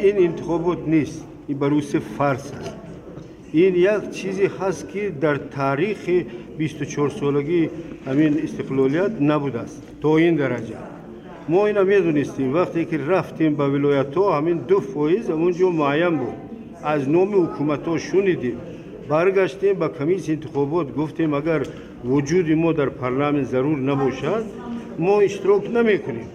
Ин интихобот нест, ин ба русӣ фарс аст. Ин як чизе ҳаст, ки дар таърихи 24-солагии ҳамин истиқлолият набудааст то ин дараҷа. Мо ина медонистем. Вақте ки рафтем ба вилоятҳо, ҳамин 2% ҳамон ҷо муайян буд. Аз номи ҳукуматҳо шунидем, баргаштем ба комиссияи интихобот, гуфтем, агар вуҷуди мо дар парламент зарур набошад, мо иштирок намекунем.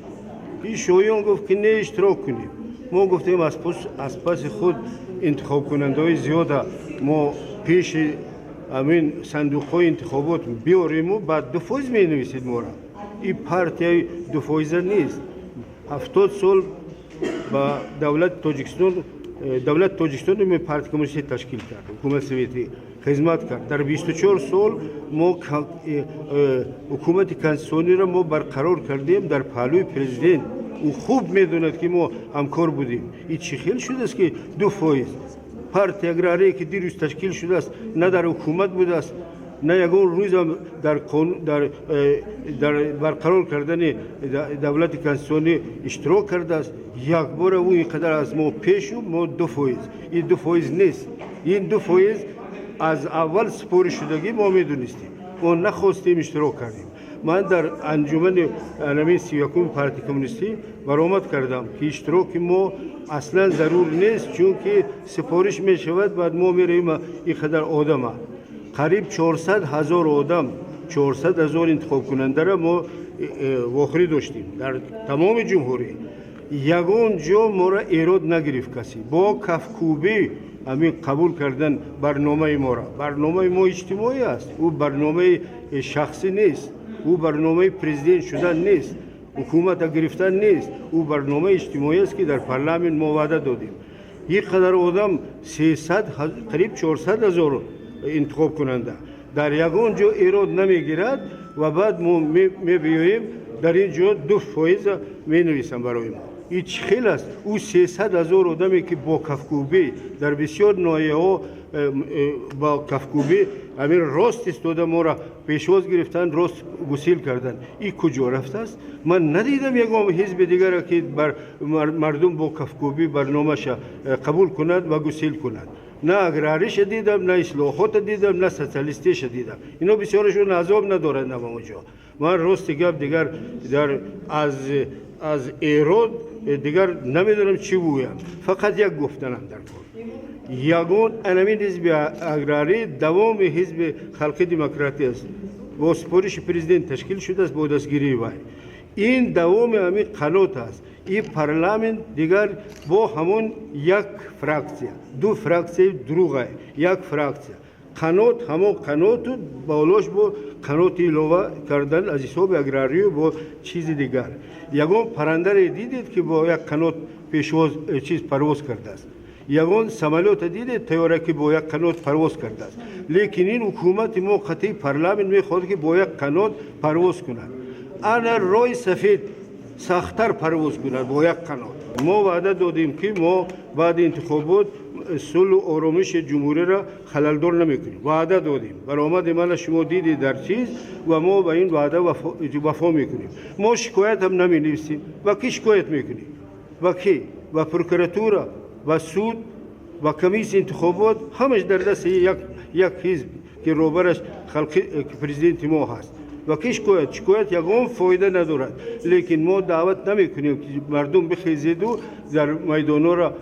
Ин шоён гуфт, ки не, иштирок кунем. Мо гуфтем, аз паси худ интихобкунандаҳои зиёда мо пеши ҳамин сандуқҳои интихобот биёриму баъд 2% менависед мора. Ин партияи дуфоиза нест. 70 сол ба давлати Тоҷикистон, давлати Тоҷикистон партия коммунистӣ ташкил кард, ҳукумати советӣ хизмат кард. Дар 24 сол мо ҳукумати конститутсиониро мо барқарор кардем дар паҳлӯи президент. Ӯ хуб медонад, ки мо ҳамкор будем. Ин чӣ хел шудааст, ки 2% партия аграрие, ки дирӯз ташкил шудааст, на дар ҳукумат будааст, на ягон рӯзам дар барқарор кардани давлати конститутсионӣ иштирок кардааст, якбора ӯ ин қадар аз мо пешу мо 2%? Ин 2% нест, ин 2% аз аввал супоришшудагӣ, мо медонистем. Мо нахостем, иштирок кардем. Ман дар анҷумани анамин 31-уми партияи коммунистӣ баромад кардам, ки иштироки мо аслан зарур нест, чунки супориш мешавад, баъд мо меравем. Ин қадар одама, қариб 400 000 одам, 400 000 интихобкунандаро мо вохӯрӣ доштем дар тамоми ҷумҳурӣ. Ягон ҷо моро эрод нагирифт касе. Бо кафкӯбӣ ҳамин қабул кардан барномаи моро. Барномаи мо иҷтимоӣ аст, ӯ барномаи шахсӣ нест, ӯ барномаи президент шудан нест, ҳукумата гирифтан нест, ӯ барномаи иҷтимоӣ аст, ки дар парламент мо ваъда додем. Ин қадар одам, 300, қариб 400 000 интихобкунанда, дар ягон ҷо эрод намегирад ва баъд мо мебиёем, дар ин ҷо 2 фоиза менависам барои мо. Ин чӣ хел аст? Ӯ 300 000 одаме, ки бо кафкӯбӣ дар бисёр ноҳияҳо бо кафкӯбӣ ҳамин рост истода моро пешвоз гирифтанд, рост гусил карданд, ин куҷо рафтааст? Ман надидам ягон ҳизби дигаре, ки мардум бо кафкӯбӣ барномаша қабул кунад ва гусил кунад. На аграриша дидам, на ислоҳота дидам, на социалистиша дидам. Ино бисёрашон азоб надоранд на онҷо. Ман, рости гап, дигар аз эрод дигар намедонам чӣ гӯям. Фақат як гуфтанам дар кор: ягон анамин ҳизби аграрӣ давоми ҳизби халқи демократӣ аст, бо супориши президент ташкил шудааст, бо дастгирии вай. Ин давоми ҳамин қанот аст. Ин парламент дигар бо ҳамон як фраксия, ду фраксияи дурӯғай, як фраксия, қанот, ҳамон қаноту болош бо қаноти илова кардан аз ҳисоби аграрию бо чизи дигар. Ягон паррандаре дидед, ки бо як қанот пешвоз чиз парвоз кардааст? Ягон самолёта дидед, тайёра, ки бо як қанот парвоз кардааст? Лекин ин ҳукумати мо қатъи парламент мехоҳад, ки бо як қанот парвоз кунад. Ана роҳи сафед сахттар парвоз кунад бо як қанот. Мо ваъда додем, ки мо баъди интихобот сулҳу оромиши ҷумҳуриро халалдор намекунем. Ваъда додем, баромади мана шумо дидед дар чиз, ва мо ба ин ваъда вафо мекунем. Мо шикоятам наменависем. Ба кӣ шикоят мекунем? Ба кӣ? Ба прокуратура, ба суд, ба комиссияи интихобот? Ҳамаш дар дасти як ҳизб, ки роҳбараш халқи президенти мо ҳаст. Ва ки шикоят ягон фоида надорад. Лекин мо даъват намекунем, ки мардум бихезеду дар майдонҳоро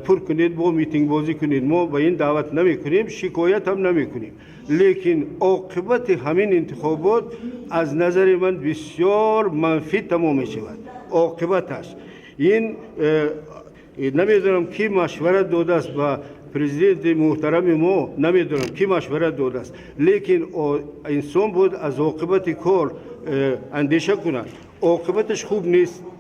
пур кунед, бо митингбозӣ кунед. Мо ба ин даъват намекунем, шикоят ҳам намекунем. Лекин оқибати ҳамин интихобот аз назари ман бисёр манфӣ тамом мешавад оқибаташ. Ин намедонам, ки машварат додааст ба президенти муҳтарами мо, намедонам, ки машварат додааст, лекин инсон бояд аз оқибати кор андеша кунад. Оқибаташ хуб нест.